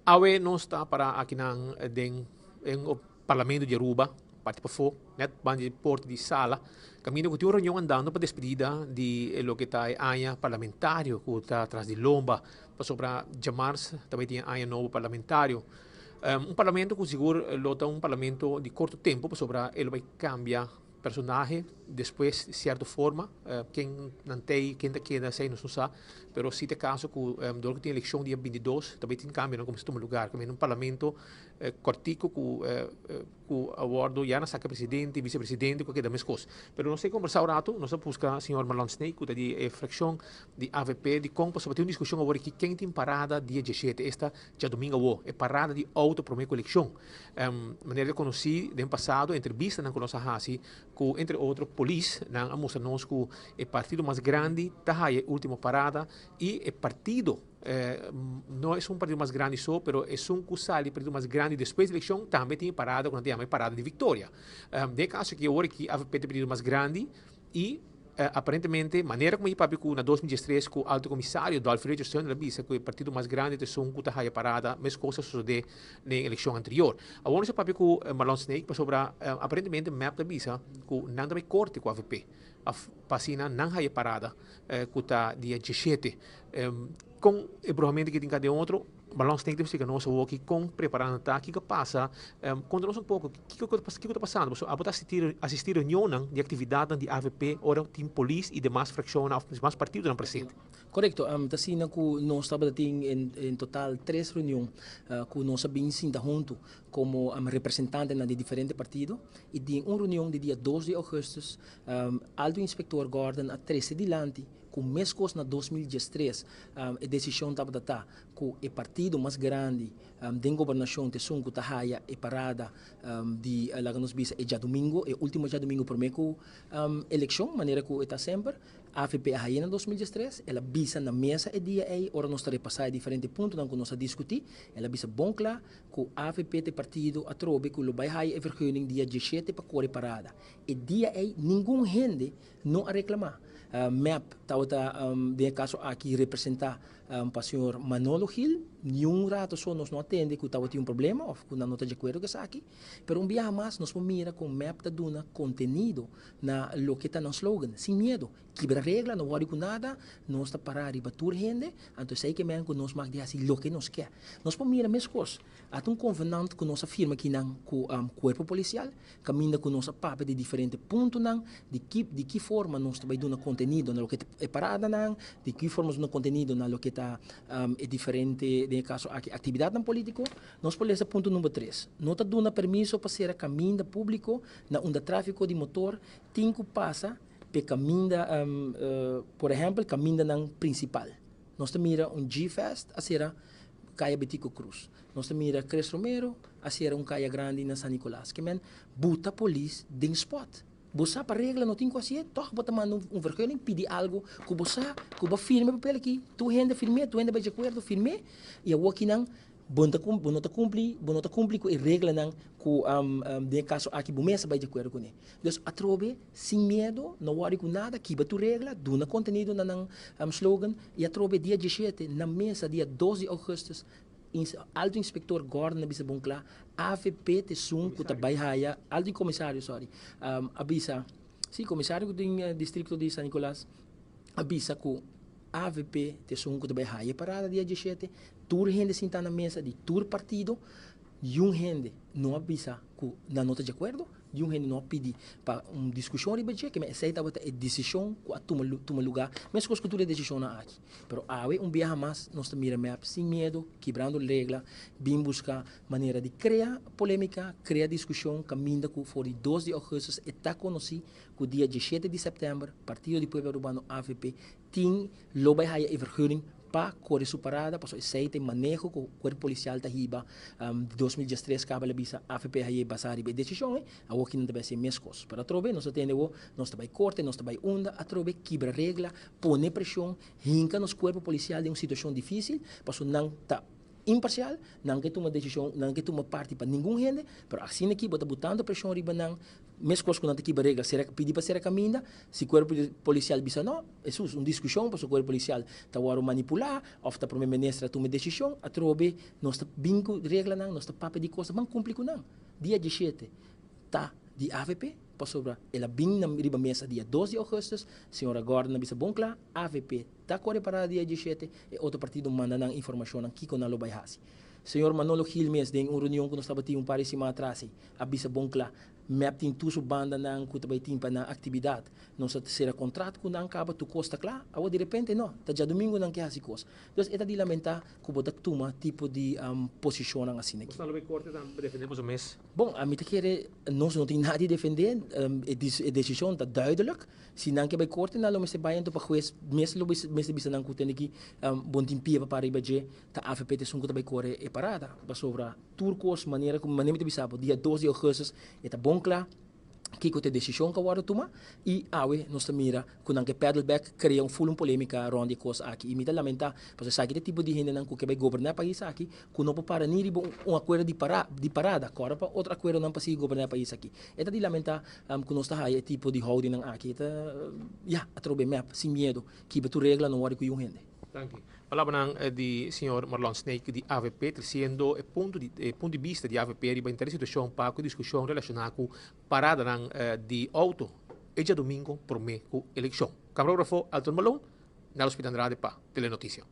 Awe nos ta para akinan den e Parlamento di Aruba, parti pafó, nèt banda di porta di sala, kaminda ku tin un reunion andando pa despedida di loke ta e aña parlamentario ku ta tras di lomba, pasobra djamars ta bai tin e aña nobo parlamentario. Un parlamento ku sigur lo ta un parlamento di korto tempu pasobra e lo bai kambia personahe despues di cierto forma, ken nan t'ey, ken ta keda, esey nos no sa, pero si ta e caso cu dor cu tin eleccion dia 22 ta bay tin cambionan cuminsa tuma lugar, caminda un parlamento cortico cu cu a wordo ya na saca presidente y vicepresidente cu a keda mescos. Pero nos ta combersa un rato, nos a busca señor Marlon Sneek cu ta di e fraccion di avp dicon pasobra tin un discusion awor aki ken tin parada dia 17, esta djadomingo awo, e parada di auto prome cu eleccion. Manera di konosí den pasado entrevistanan ku nos a hasi ku entre otro polis, nan a mustra nos ku e partido mas grandi ta haya e último parada i e partido no esun partido mas grandi so pero esun ku sali partido mas grandi despues di elekshon tambe tin e parada ku nan ta yama e parada di viktoria. Den e kaso aki awor aki avp ta e partido mas grandi i Aparentemente, manera como e papia cu na 2013 cu Alto Comisario Dolphy Richardson el a bisa cu e partido mas grandi ta esun cu ta haya parada, mescos a sosode den eleccion anterior. Awor nos a papia cu Marlon Sneek pasobra aparentemente mep ta bisa cu nan ta bay corte cu avp af pa asina nan haya parada cu ta dia 17. Con e bruhamento aki tin ca den otro? Marlon Sneek ta splica nos awoki con prepara nan ta, kico a pasa. Conta nos un poco kico kico ta pasando pasobra abo ta asisti reunionnan di actividadnan di avp ora tin polis y demas fraccionnan of demas partidonan presente. Corecto, ta asina cu nos tabata tin en total tres reunion cu nos a bin sinta hunto como representantenan di diferente partido y den un reunion di dia 2 di augustus Alto Inspector Gordon a trece dilanti cu mescos na 2013 e decision tabata ta cu e partido mas grandi den gobernacion ta esun cu ta haya e parada di laga nos bisa e djadumingo, e ultimo djadumingo prome cu eleccion, manera cu e ta semper. Avp a haya na 2013, el a bisa na mesa e dia ey ora nos ta repasa e diferente puntonan cu nos a discuti, el a bisa bon cla cu avp ta e partido atrobe cu lo bay haya e vergunning dia 17 pa core parada. E dia ey ningun hende no a reclama. Mep tabata den e caso aki representa pa señor Manolo Gil. Niun rato so nos no a tende cu tabatin un problema of cu nan no ta di acuerdo cu esaki. Pero un biaha mas nos por mira con mep ta duna contenido na loke ta nan slogan, Sin miedo, kibra regla, no worry cu nada, nos ta para riba tur hende, anto esey ke men cu nos mag di haci loke nos ke. Nos por mira mescos, ata un convenant cu nos a firma kinan cu Cuerpo Policial, Kaminda ku nos a papia di diferente puntonan, di ki di ki forma nos ta bai duna kontenido na loke ta e paradanan, di ki forma nos duna kontenido na loke ta e diferente, den e kaso aki, aktividatnan polítiko. Nos por lesa punto number tres, No ta duna permiso pa sera kaminda públiko na unda tráfiko di motor tin ku pasa p'e kaminda, por ehèmpel kamindanan prinsipal. Nos ta mira un G-Fest a sera Kaya Betico Cruz. Nos ta mira Chris Romero a sera un kaya grandi na San Nicolas. Ke men buta polis den spot. Bo sa pa regla no tin ku hasié, tòg bo ta manda un vergunning pidi algu ku bo sa ku bo firma e papel aki. Tur hende firm'é, tur hende bai di akuerdo firm'é i awor kinan bo no ta bo no ta kumpli bo no ta kumpli ku e reglanan ku den e kaso aki bo mes a bai di akuerdo kuné. Dus atrobe sin miedo, no wòri ku nada, kiba tur regla, duna kontenido na nan slogan i atrobe dia 17 na mesa dia 2 di augustus Alto Inspector Gordon a bisa bon kla, avp ta esun ku ta bai haya, Alto Komisario sorry, a bisa, si komisario ku tin distrikto di San Nicolas a bisa ku avp ta esun ku ta bai haya e parada dia 17, tur hende sinta na mesa di tur partido, niun hende no a bisa ku nan no ta di akuerdo. Niun hende no a pidi pa un diskushon riba dje, keme esei tabata e desishon ku a tuma tuma lugá, meskos ku tur e desishonnan aki. Pero awe un biaha mas nos ta mira mep sin miedu, kibrando regla, bin buska manera di krea polémika, krea diskushon kaminda ku for di 2 di ougùstùs e ta konosí ku dia 17 di sèptèmber Partido di Pueblo Arubano, avp, tin lo bai haya e vergunning pa kore su parada pasobra esei ta e maneho ku kuerpo polisial ta hiba di 2013 kaba el a bisa avp haye basa riba e desishon ei awor kinan ta bai hasi e mes kos pero atrobe nos ta tende awor nos ta bai korte nos ta bai unda atrobe kibra regla pone preshon hinka nos kuerpo polisial den un situashon difisil pasobra nan ta. imparsial, nan ke tuma desishon, nan ke tuma parti pa ningun hende, pero asina aki bo ta butando preshon riba nan, meskos ku nan ta kiba regla, sera, pidi pa sera kaminda, si kuerpo polisial bisa no, esus un diskushon pasobra kuerpo polisial ta wòrdu manipulá òf ta prome minister a tuma e desishon, atrobe nos ta bin ku reglanan, nos ta papia di kos, ban kumpli ku nan. Dia dieshete ta di avp pasobra el a bin na riba mesa dia 2 di augustus, señora Gordon a bisa bon kla, avp ta kore parada dia 17, e otro partido manda nan informashonnan kiko nan lo bai hasi. Señor Manolo Gil mes den un reunion ku nos tabatin un par di siman atras ei a bisa bon kla, mep tin tur su bandanan ku ta bai tin pa nan aktividat. Nos a sera kontrat ku nan kaba tur kos ta kla, awor di repente no, ta djadumingu nan ke hasi kos. Dus e ta di lamentá ku bo ta tuma tipo di posishonnan asina aki. Bo sta lo bai korte tambe pa defendé boso mes? Bon, ami ta kere nos no tin nada di defendé, e desishon ta duidelijk. Si nan ke bai korte nan lo mester bai anto pa hues mes lo mester bisa nan ku tende ki bon tin pia pa para riba dje ta avp ta esun ku ta bai kore e parada pasobra tur kos manera ku manera mi ta bisa bo dia 2 di augustus e ta bon kla kiko ta e desishon ku a wòrdu tuma i awe nos ta mira ku nan ke pedal back krea un ful un polemika rònt di e kos aki i mi ta lamentá pasobra esaki ta e tipo di hendenan ku ke bai goberná e pais aki ku no por para ni riba un akuerdo di para di parada kòrda pa otro akuerdonan pa sigui goberná e pais aki e ta di lamentá ku nos ta haya e tipo di houdingnan aki e ta ya atrobe mep sin miedo kibra tur regla no wòrdu ku yun hende. Danki. Palabranan di señor Marlon Snake di avp treciendo e punto di e punto di bista di avp riba henter e situacion pa cu discusion relaciona cu paradanan di auto e djadomingo prome cu eleccion. Camarografo Elton Malone, Nelson Andrade pa Telenoticia.